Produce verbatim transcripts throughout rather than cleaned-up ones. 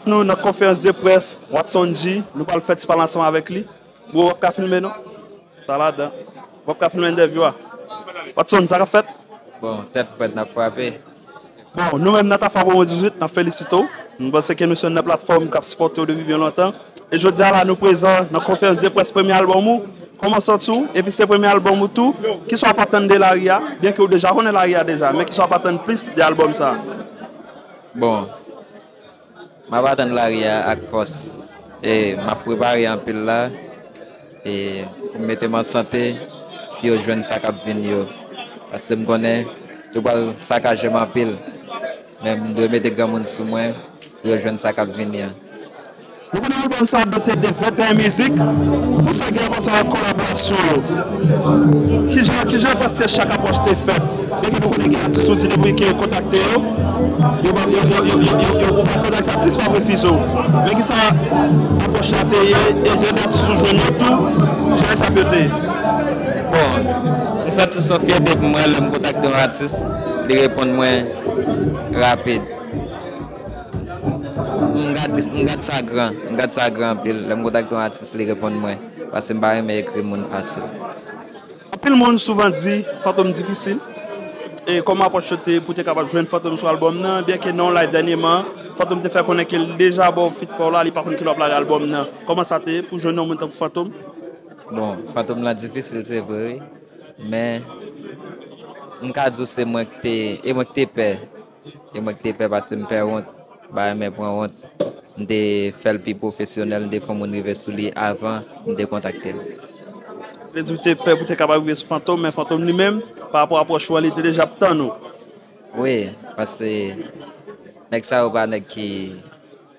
Nou nan konferans de près, Watson G, nou pral fè ti pale ansanm avèk li. Bro, w ap ka filme non? Sa ladan. W ap ka filme entèvyou a. Watson, sa k ap fèt? Bon, tèt frèt, n ap frape. Bon, nou menm nan Tafa Promo dizuit, n ap felisite w. Nou panse ke nou se yon nan platfòm k ap sipòte w depi byen lontan. E jodi a la, nou prezan nan konferans de près premye albòm ou. Kòman w santi w? Epi se premye albòm ou tou. Kisa w ap atann de lari a? Byenke w deja konnen lari a deja, men kisa w ap atann plis de albòm sa a? Bon, m ap atann lari a ak fòs. E m ap prepare anpil la. E pou m mete m an sante, pou yo jwenn sa k ap vini yo. Paske m konnen yo pral sakaje m anpil. Men m dwe mete granmoun sou mwen pou yo jwenn sa k ap vini an. Nou konnen albòm sa a dote de venteyen mizik. Pou sa gen rapò sa ak kolaborasyon yo. Kijan, kijan w panse chak apwòch te fèt? Byenke nou konnen gen atis ou di depi ke yo kontakte yo, yo pa, yo, yo, yo, yo, yo, yo, ou pa kontakte atis, pa refize w. Men kisa apwòch la te ye, e jan atis ou jwenn yo tou, jan etap yo te ye? Bon, m santi se yon fyète pou mwen lè m kontakte yon atis, li reponn mwen rapid. M gad, m gad sa gran, m gad sa gran anpil. Lè m kontakte yon atis, li reponn mwen. Paske m pa renmen ekri moun fasil. Anpil moun souvan di Fantom difisil. E kòman apwòch yo te pou te kapab jwenn Fantom sou albòm nan, byenke nan yon live dènyèman, Fantom te fè konnen ke l deja ba w feat pa w la, li pa konn kilè w ap lage albòm nan. Kòman sa te ye pou jwenn yon moun tankou Fantom? Bon, Fantom lan difisil, se vre, wi. Men, m ka di w se mwen ki te, e mwen ki te pè. E mwen ki te pè paske m pè wont, m pa renmen pran wont. M te fè l pi pwofesyonèl, m te fè yon moun rive sou li avan m te kontakte l. Vle di w te pè pou te kapab rive sou Fantom, men Fantom li menm, pa rapò apwòch ou an, li te deja ap tann ou. Wi, paske nèg sa yo pa nèg ki,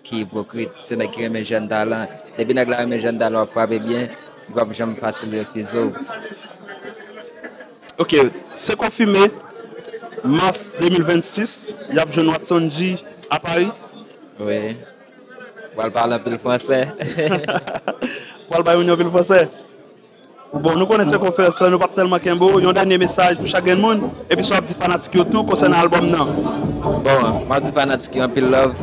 ki ipokrit, se nèg ki renmen jèn talan. Depi nèg la renmen jèn talan, w ap frape byen, li p ap janm fasil refize w. Ok, se konfime, mas de mil vennsis, y ap jwenn Watson G a Pari. Wi. Pral pale anpil fransè. Pral bay moun yo anpil fransè. Bon, nou konnen se konferans lan, nou p ap tèlman kenbe w. Yon dènye mesaj pou chak grenn moun, epi sa w ap di fanatik yo tou konsènan albòm nan. Bon, m ap di fanatik yo anpil love.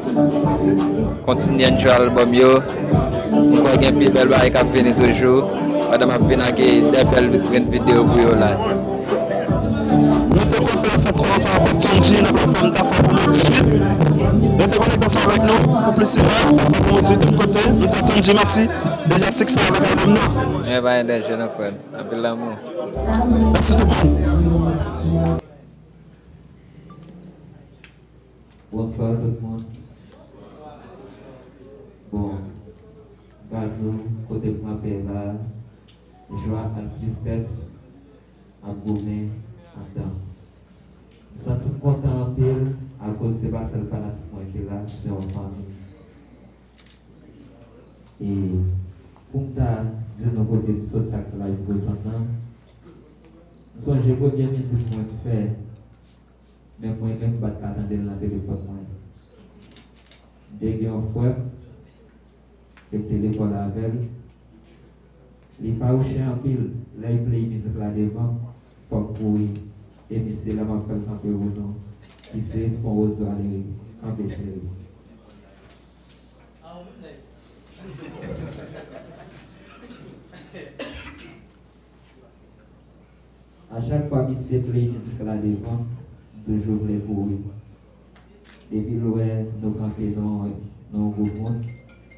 Kontinye enjoy albòm yo. M kwè gen pi bèl bagay k ap vini toujou. Pandan m ap vin ak de bèl grenn videyo pou yo la. Nou te kontan fè ti fè ansanm avèk Sonji nan platfòm Tafa Promo dizuit. Rete konekte ansanm avèk nou pou plis imaj, Tafa Promo dizuit tout kote. Nou di Sonji mèsi. Deja siksè avèk albòm nan. Mwen pa gen danje non frè m. Anpil lanmou. Mèsi tout moun. Bonswa tout moun. Bon, m ka di w kote m kanpe la, jwa ak tristès ap goumen anndan. M santi m kontan anpil akoz se pa sèl fanatik mwen ki la, se yon fanmi. E pou m ta di nou kote m soti ak live Bouzon nan, m sonje premye mizik mwen m fè, men mwen menm m pa t ka tande l nan telefòn mwen. M te gen yon frè m ke m te lekòl avè l. Li fawouche anpil, lè l play mizik la devan m, fò m kouri. E misye, lè m ap fè l kanpe pou nou, ki se Fon Wozo ale kanpe cheri. A chak fwa misye play mizik la devan m, m toujou vle kouri. Depi l wè nou kanpe nan, nan yon gwoup moun,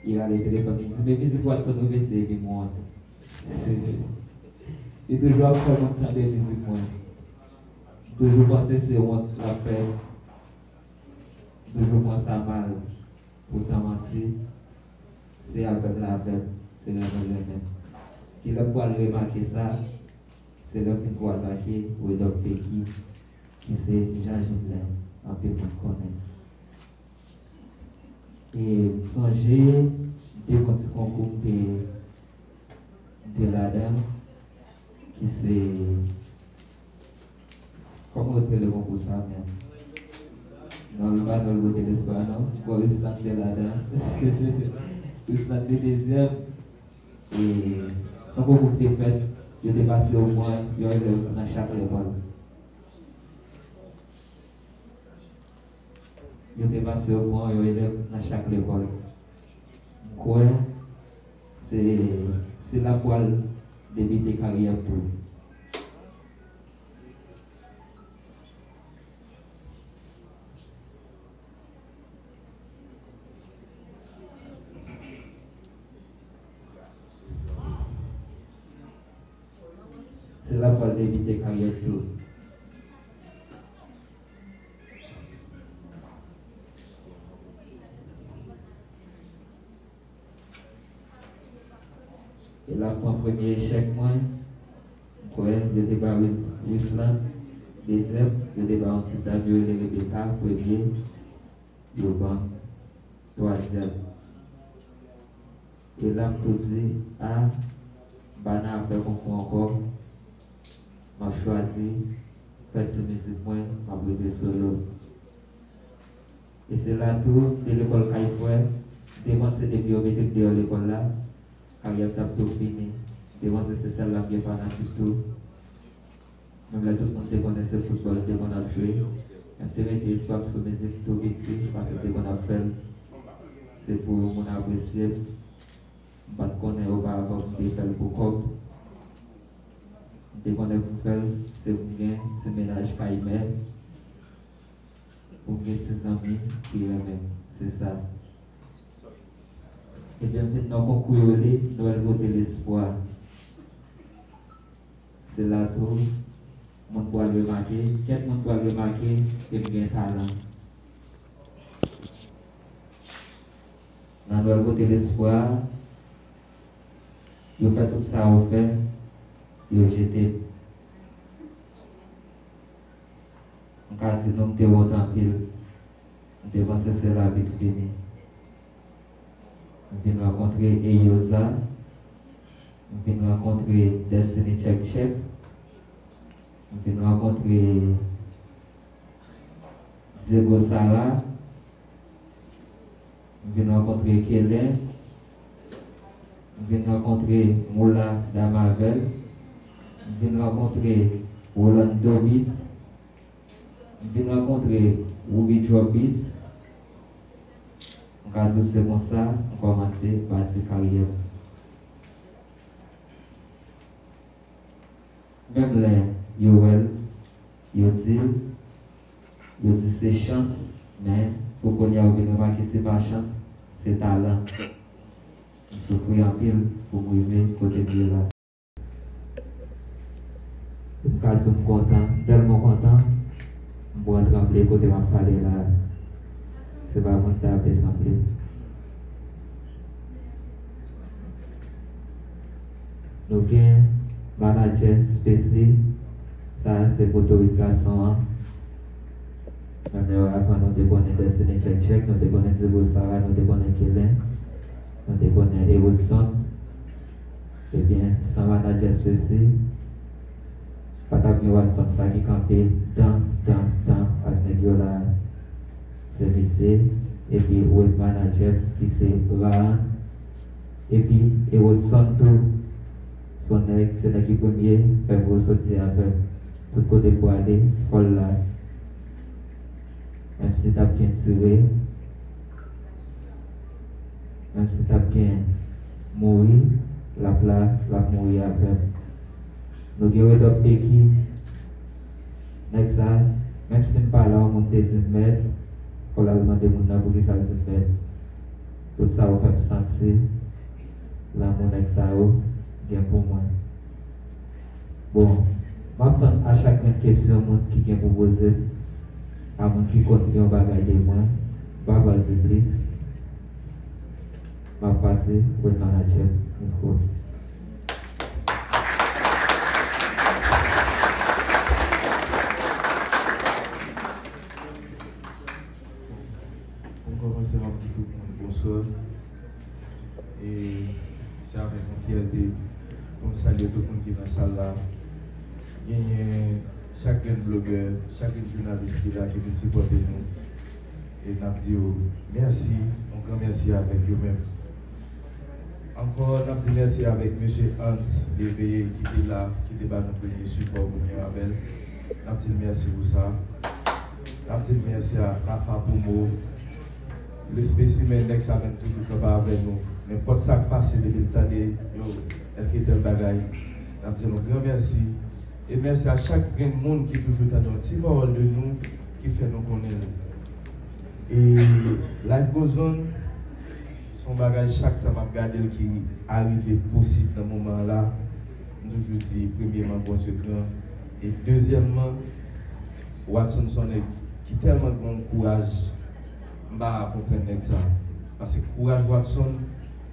li rale telefòn li, li di, "Men mizik Watson rive, se epi m wont." Li toujou ap fè moun tande mizik mwen. M toujou panse se wont l ap fè. M toujou pran sa mal. Poutan manti, se avè m l avè m, se renmen l renmen m. Kilè m pral remake sa, se lè m fin kwaze ak Redòk Peki, ki se Jean Gilles, anpil moun konnen. E m sonje, m te gon ti konkou m te, m te ladan, ki se, kòman yo te rele konkou sa menm? Non, li pa nan Bote Lespwa non. Bon, Ruslan te ladan. Ruslan te dezyèm. E se yon konkou ki te fèt, yo te pase yo pran yon elèv nan chak lekòl. Yo te pase yo pran yon elèv nan chak lekòl. Kwè se, se la pral debite karyè m tou. Se la pral debite karyè m tou. E l ap pran premye echèk mwen. M kwè yo te ba Rus-, Ruslan dezyèm, yo te ba yon ti dam yo rele Rebecca premye, yo ban m twazyèm. E la m tou di, a, m pa nan afè konkou ankò, m ap chwazi fè ti mizik mwen, m ap rive solo. E se la tou, m te lekòl kay frè, m te panse depi yo mete m deyò lekòl la, karyè m t ap tou fini. M te panse se sèl la m gen fanatik tou. Menm lè tout moun te konnen se foutbòl m te konn ap jwe, men m te mete espwa m sou mizik tou piti, paske m te konn ap fè l. Se pou moun apresye m. M pa t konnen oparavan pou m te fè l pou kòb. M te konnen pou m fè l, se pou m gen ti mennaj kay mè, pou m gen ti zanmi ki renmen m. Se sa. Ebyen, m vin nan konkou yo rele Nwèl Pote Lespwa. Se la tou, moun pral remake, kèk moun pral remake ke m gen talan. Nan Nwèl Pote Lespwa, yo fè tout sa yo fè, yo jete m. M ka di nou m te wont anpil. M te panse se la bit fini. M vin rankontre Eyoza. M vin rankontre Destiny Check Check. M vin rankontre Diego Sara. M vin rankontre Kelen. M vin rankontre Moula Damavèl. M vin rankontre Rolando Beats. M vin rankontre Ruby Drop Beats. M ka di w se konsa m kòmanse bati karyè m. Menm lè yo wè l, yo di l, yo di se chans, men pou kounye a yo vin remake se pa chans, se talan. M soufri anpil pou m rive kote m ye la. M ka di w m kontan, m tèlman kontan, m pran tranble kote m ap pale la a. Se pa mwen ki ta vle tranble. Nou gen manadjè Spesy, sa a se potorik gason an. Menm lè avan nou te konnen Destiny Check Check, nou te konnen Diego Sara, nou te konnen Kelen, nou te konnen Erodson. Ebyen, san manadjè Spesy, pa t ap gen Watson sa ki kanpe tan, tan, tan ak nèg yo la a. Se misye, epi road manager ki se Raan, epi Erodson tou. Se yon nèg, se nèg ki premye fè m resoti avè l. Tout kote m prale, fò l la. Menm si t ap gen tire, menm si t ap gen mouri, l ap la, l ap mouri avè m. Nou gen Red Up Becky. Nèg sa, menm si m pa la, yon moun te di m mèd, fò l al mande moun nan poukisa l di m mèd. Tout sa yo fè m santi lanmou nèg sa yo gen pou mwen. Bon, m ap tann a chak grenn kesyon moun ki gen pou poze m, a moun ki konn gen yon bagay de mwen, m pa pral di plis. M ap pase road manager mikwo. Pou m kòmanse, m ap di tout moun bonswa. E se avèk yon fyète pou m salye tout moun ki nan sal la. Genyen chak grenn blogè, chak grenn jounalis ki la, ki vin sipòte nou. E n ap di yo mèsi, yon gran mèsi avèk yo menm. Ankò, n ap di mèsi avèk mesye Hans Léveillé ki te la, ki te ba nou premye sipò pou nou avè l. N ap di l mèsi pou sa. N ap di l mèsi a Rafa Pomo, le spécimen, nèg sa menm toujou kanpe avè nou. Nenpòt sa k pase, depi l tande, yo, èske tèl bagay, n ap di nou gran mèsi. E mèsi a chak grenn moun ki toujou tande yon ti pawòl de nou, ki fè nou konnen l. E Life Goes On, se yon bagay chak tan m ap gade l ki arive posib nan moman an la. M toujou di, premyèman, Bondye gran. E dezyèmman, Watson se yon nèg ki tèlman gen yon kouraj, m pa konprann nèg sa. Paske kouraj Watson,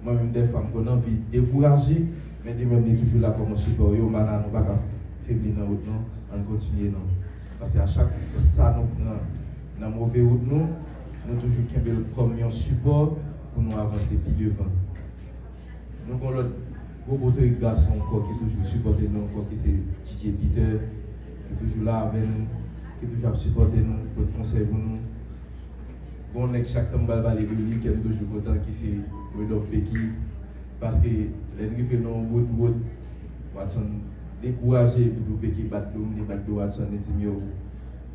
mwen menm dèfwa m konn anvi dekouraje, men li menm li toujou la kòm yon sipò. Yo, Mana, nou pa ka febli nan wout nou, ann kontinye non. Paske a chak sa nou pran nan move wout nou, nou toujou kenbe l kòm yon sipò pou nou avanse pi devan. Nou gen lòt gwo botorik gason ankò ki toujou sipòte nou ankò, ki se D J Peter, ki toujou la avè nou, ki toujou ap sipòte nou, pote konsèy pou nou. Bon, nèg chak tan m pral pale de li, kè m toujou kontan, ki se Rodolphe Becky, paske lè n rive nan yon bout wout, Watson dekouraje, epi pou Becky bat do m, li bat do Watson, li di m, yo,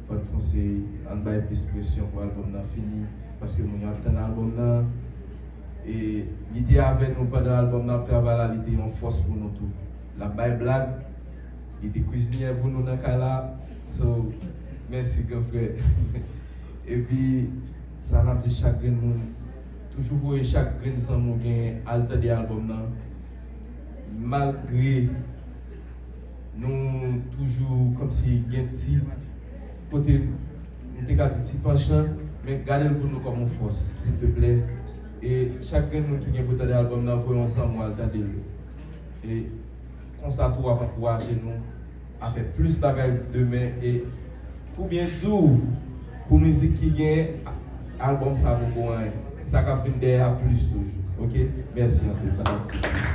fò n fonse, ann bay plis presyon pou albòm nan fini, paske moun yo ap tann albòm nan. E li te avè nou pandan albòm nan ap travay la, li te yon fòs pou nou tou. L ap bay blag, li te kwizinè pou nou nan kay la. So, mèsi, gran frè. Epi, sa n ap di chak grenn moun, toujou voye chak grenn zanmi w genyen al tande albòm nan. Malgre nou toujou kòmsi gen ti kote, m te ka di ti panchan, men gade l pou nou kòm yon fòs, silteplè. E chak grenn moun ki gen pou tande albòm nan, voye yon zanmi w al tande l. E konsa tou w ap ankouraje nou a fè plis bagay demen. E pou byen di w, pou mizik ki gen, albòm sa poko anyen. Sa k ap vin dèyè a plis toujou. Oke? Mèsi anpil. Patati.